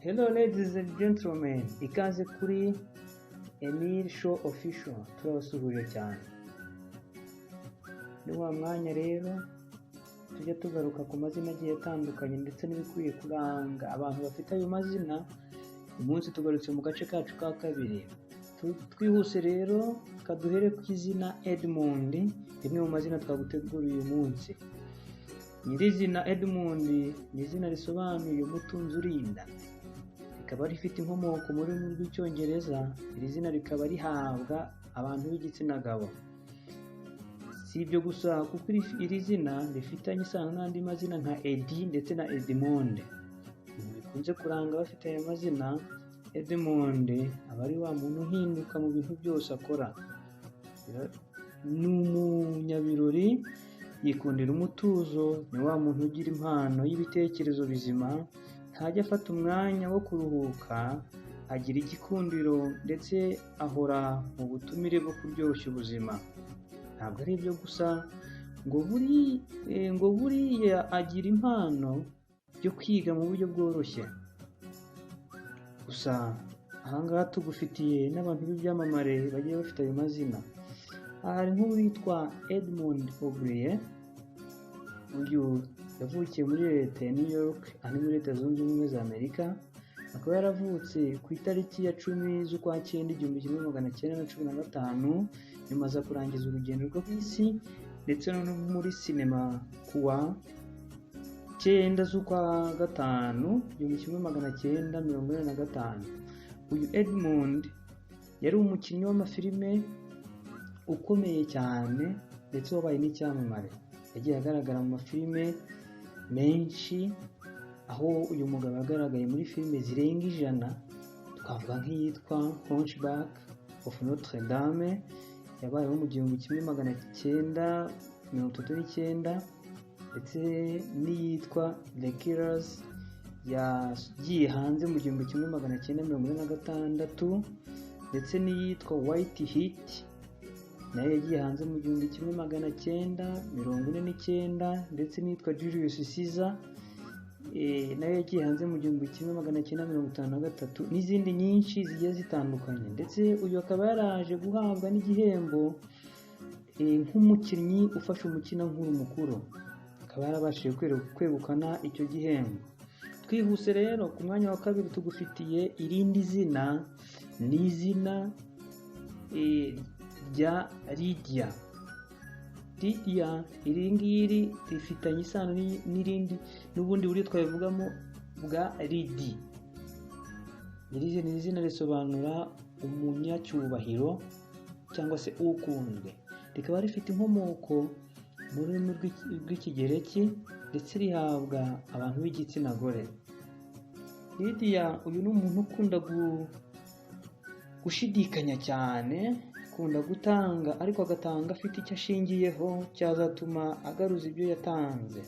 Hello ladies and gentlemen, ikaze kuri Emile Show Official, turabasuhuje cyane. Ni wa mwanya rero tujya tugaruka ku mazina agiye atandukanye ndetse n'ibikwiye kuranga abantu bafite ayo mazina. Uyu munsi tugarutse mu gace kacu ka kabiri. Twihuse rero kaduhere ku izina Edmund, rimwe mu mazina twaguteguriye uyu munsi. Nyirizina Edmund ni izina risobanuye umutunzi urinda, rikaba rifite inkomoko mu rurimi rw'Icyongereza. Iri zina rikaba rihabwa abantu b'igitsina gabo. Si ibyo gusa, kuko iri zina rifitanye isano n'andi mazina nka Eddie ndetse na Edmond. Ibintu bikunze kuranga abafite aya mazina, Edmond aba ari wa muntu uhinduka mu bintu byose akora. Ni umunyabirori, yikundira umutuzo, ni wa muntu ugira impano y'ibitekerezo bizima, ntajya afata umwanya wo kuruhuka, agira igikundiro ndetse ahora mu butumire bwo kuryoshya ubuzima. Ntabwo ari ibyo gusa, ngo buriya agira impano yo kwiga mu buryo bworoshye. Gusa ahangaha tugufitiye n'abantu b'ibyamamare bagiye bafite ayo mazina. Aha hari nk'uwitwa Edmund O'Brien. Uyu yavukiye muri leta ya New York, aha ni muri Leta Zunze Ubumwe za Amerika, akaba yaravutse ku itariki ya 10 z'ukwa cyenda 1915, nyuma aza kurangiza urugendo rwo ku isi ndetse no muri sinema kuwa 9 z'ukwa gatanu 1945. Uyu Edmund yari umukinnyi w'amafilime ukomeye cyane ndetse wabaye n'icyamamare. Yagiye agaragara mu mafilime menshi, aho uyu mugabo yagaragaye muri filime zirenga 100. Twavuga nk'iyitwa Hunchback of Notre Dame yabayeho mu 1939, ndetse n'iyitwa The Killers yagiye hanze mu 1946, ndetse n'iyitwa White Heat nayo yagiye hanze mu 1949, ndetse n'iyitwa Julius Caesar nayo yagiye hanze mu 1953, n'izindi nyinshi zigiye zitandukanye. Ndetse uyu akaba yaraje guhabwa n'igihembo nk'umukinnyi ufasha umukinankuru mukuru, akaba yarabashije kwegukana icyo gihembo. Twihuse rero, ku mwanya wa kabiri tugufitiye irindi zina, ni izina rya Lydia. Lydia iri ngiri rifitanye isano n'irindi n'ubundi buryo twabivugamo bwa Lidi. Iri zina risobanura umunyacyubahiro cyangwa se ukunzwe, rikaba rifite inkomoko mu rurimi rw'Ikigereki ndetse rihabwa abantu b'igitsina gore. Lydia uyu ni umuntu ukunda gushidikanya cyane, akunda gutanga ariko agatanga afite icyo ashingiyeho cyazatuma agaruza ibyo yatanze.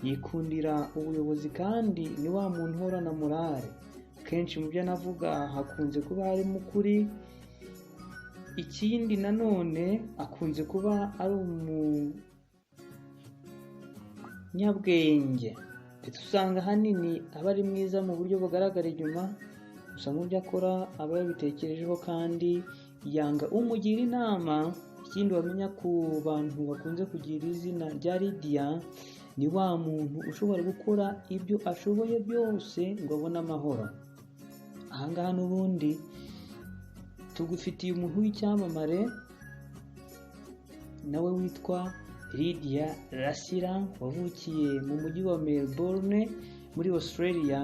Yikundira ubuyobozi kandi ni wa muntu uhorana morale. Akenshi mu byo anavuga hakunze kuba harimo ukuri. Ikindi nanone akunze kuba ari umunyabwenge, ndetse usanga ahanini aba ari mwiza mu buryo bugaragara inyuma, gusa mu byo akora aba yabitekerejeho kandi yanga umugira inama. Ikindi wamenya ku bantu bakunze kugira izina rya Lydia, ni wa muntu ushobora gukora ibyo ashoboye byose ngo abone amahoro. Ahangaha n'ubundi tugufitiye umuntu w'icyamamare nawe witwa Lydia Lassila, wavukiye mu mujyi wa Melbourne muri Australia,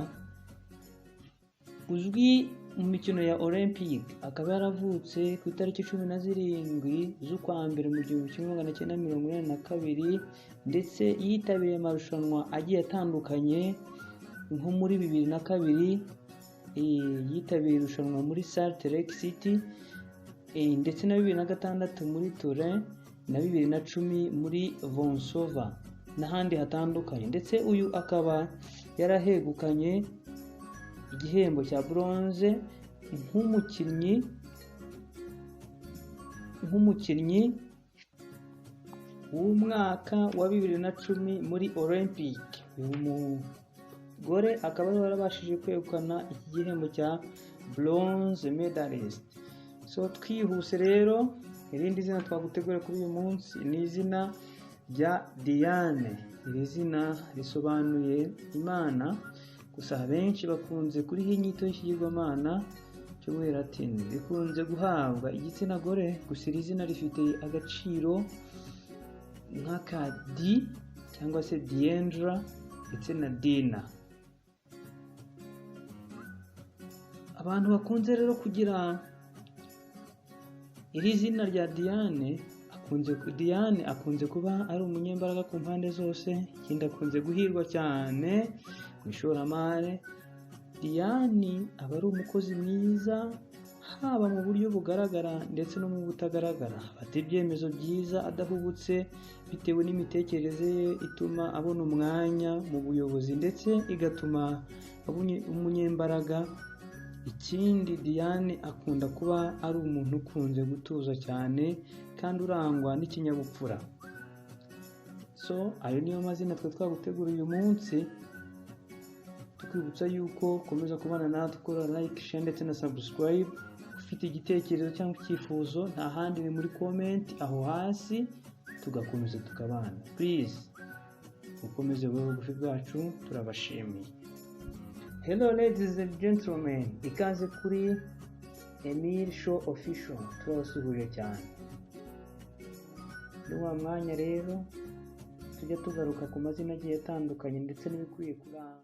uzwi mu mikino ya Olympic, akaba yaravutse ku itariki 17 z'ukwa mbere mu 1982, ndetse yitabiriye amarushanwa agiye atandukanye nko muri 2002 yitabiriye irushanwa muri Salt Lake City, ndetse na 2006 muri Turin, na 2010 muri Vancouver n'ahandi hatandukanye. Ndetse uyu akaba yarahegukanye igihembo cya bronze nk'umukinnyi w'umwaka wa 2010 muri Olympic. Uyu gore akaba ariwe warabashije kwegukana iki gihembo cya bronze medalist. So twihuse rero, irindi zina twagutegura kuri uyu munsi ni izina rya Diane. Iri zina risobanuye Imana, gusa benshi bakunze kuriha inyito y'ikigirwamana cyo muri Latini. Rikunze guhabwa igitsina gore, gusa iri zina rifite agaciro nk'aka Di cyangwa se Diendra ndetse na Dina. Abantu bakunze rero kugira iri zina rya Diane, Diane akunze kuba ari umunyembaraga ku mpande zose, ikindi akunze guhirwa cyane mu ishoramari. Diane aba ari umukozi mwiza haba mu buryo bugaragara ndetse no mu butagaragara, afata ibyemezo byiza adahubutse bitewe n'imitekerereze ye ituma abona umwanya mu buyobozi ndetse igatuma aba umunyembaraga. Ikindi, Diane akunda kuba ari umuntu ukunze gutuza cyane kandi urangwa n'ikinyabupfura. So ayo niyo mazina twe twagutegura uyu munsi, tukwibutsa yuko ukomeza kubana natwe ukora like, share ndetse na subscribe. Ufite igitekerezo cyangwa icyifuzo, nta handi ni muri comment aho hasi, tugakomeza tukabana. Please mukomeze bube bugufi bwacu, turabashimiye. Hello ladies and gentlemen, ikaze kuri Emile Show Official, turabasuhuje cyane. Ni wa mwanya rero tujya tugaruka ku mazina agiye atandukanye ndetse n'ibikwiye kuranga